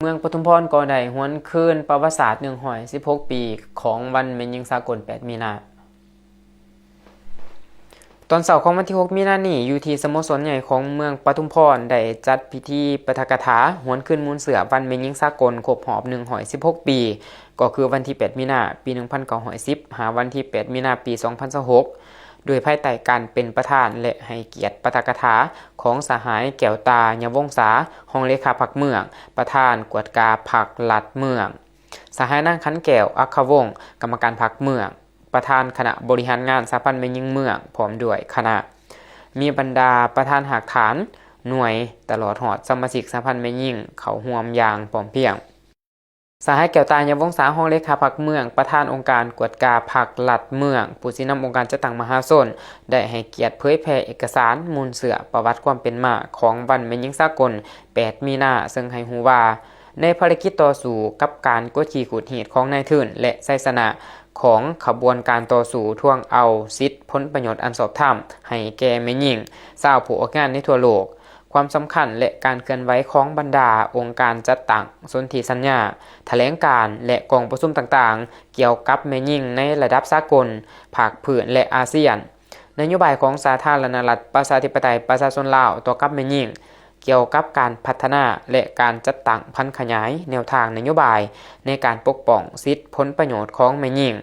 ເມືອງປະທຸມພອນກໍໄດ້ຫວນຄືນປະຫວັດສາດ ໜຶ່ງຮ້ອຍສິບຫົກ ປີ ຂອງວັນແມ່ຍິງສາກົນ ແປດ ມີນາ. ຕອນເຊົ້າຂອງວັນທີ ຫົກ ມີນານີ້ ຢູ່ທີ່ສະໂມສອນໃຫຍ່ຂອງເມືອງປະທຸມພອນ ໄດ້ຈັດພິທີປາຖະກະຖາຫວນຄືນມູນເຊື້ອວັນແມ່ຍິງສາກົນ ຄົບຮອບ ໜຶ່ງຮ້ອຍສິບຫົກ ປີ ກໍຄືວັນທີ ແປດ ມີນາ ປີ ໜຶ່ງພັນເກົ້າຮ້ອຍສິບ ຫາວັນທີ ແປດ ມີນາ ປີ ສອງພັນຊາວຫົກ ໂດຍພາຍໃຕ້ການເປັນປະທານ ແລະ ໃຫ້ກຽດປາຖະກະຖາຂອງສະຫາຍ ແກ້ວຕາ ຍະວົງສາ ຮອງເລຂາພັກເມືອງ, ປະທານກວດກາພັກລັດເມືອງ, ສະຫາຍ ນາງ ຂັນແກ້ວ ອັກຂະວົງ ກຳມະການພັກເມືອງ, ປະທານຄະນະບໍລິຫານງານສະຫະພັນແມ່ຍິງເມືອງ ພ້ອມດ້ວຍຄະນະ, ມີບັນດາປະທານຮາກຖານ, ໜ່ວຍ, ຕະຫຼອດຮອດສະມາຊິກສະຫະພັນແມ່ຍິງເຂົ້າຮ່ວມຢ່າງພ້ອມພຽງ. ສະຫາຍ ແກ້ວຕາ ຍະວົງສາ ຮອງເລຂາພັກເມືອງ, ປະທານອົງການກວດກາພັກລັດເມືອງ, ຜູ້ຊີ້ນຳອົງການຈັດຕັ້ງມະຫາຊົນ ໄດ້ໃຫ້ກຽດເຜີຍແຜ່ເອກະສານມູນເຊື້ອປະຫວັດຄວາມເປັນມາຂອງວັນແມ່ຍິງສາກົນ ແປດ ມີນາ, ເຊິ່ງໃຫ້ຮູ້ວ່າ ໃນພາລະກິດຕໍ່ສູ້ກັບການກົດຂີ່ຂູດຮີດຂອງນາຍທຶນ ແລະ ໄຊຊະນະຂອງຂະບວນການຕໍ່ສູ້ທວງເອົາສິດຜົນປະໂຫຍດອັນຊອບທຳໃຫ້ແກ່ແມ່ຍິງຊາວຜູ້ອອກງານໃນທົ່ວໂລກ, ຄວາມສຳຄັນ ແລະ ການເຄື່ອນໄຫວຂອງບັນດາອົງການຈັດຕັ້ງ, ສົນທິສັນຍາ, ຖະແຫຼງການ ແລະ ກອງປະຊຸມຕ່າງໆ ກ່ຽວກັບແມ່ຍິງໃນລະດັບສາກົນ, ພາກພື້ນ ແລະ ອາຊຽນ, ນະໂຍບາຍຂອງສາທາລະນະລັດ ປະຊາທິປະໄຕ ປະຊາຊົນລາວຕໍ່ກັບແມ່ຍິງ, ກ່ຽວກັບການພັດທະນາ ແລະ ການຈັດຕັ້ງຜັນຂະຫຍາຍແນວທາງນະໂຍບາຍໃນການປົກປ້ອງສິດຜົນປະໂຫຍດຂອງແມ່ຍິງ,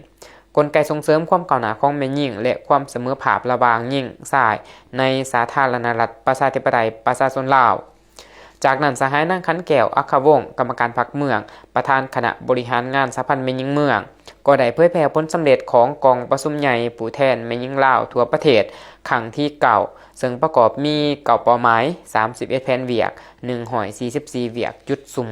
ກົນໄກສົ່ງເສີມຄວາມກ້າວໜ້າຂອງແມ່ຍິງ ແລະ ຄວາມສະເໝີພາບລະຫວ່າງຍິງຊາຍໃນສາທາລະນະລັດ ປະຊາທິປະໄຕ ປະຊາຊົນລາວ. ຈາກນັ້ນ ສະຫາຍ ນາງ ຂັນແກ້ວ ອັກຂະວົງ ກຳມະການພັກເມືອງ, ປະທານຄະນະບໍລິຫານງານສະຫະພັນແມ່ຍິງເມືອງ ກໍໄດ້ເຜີຍແຜ່ຜົນສຳເລັດຂອງກອງປະຊຸມໃຫຍ່ຜູ້ແທນແມ່ຍິງລາວທົ່ວປະເທດ ຄັ້ງທີ ເກົ້າ ເຊິ່ງປະກອບມີ ເກົ້າ ເປົ້າໝາຍ, ສາມສິບເອັດ ແຜນວຽກ, ໜຶ່ງຮ້ອຍສີ່ສິບສີ່ ວຽກຈຸດສຸມ,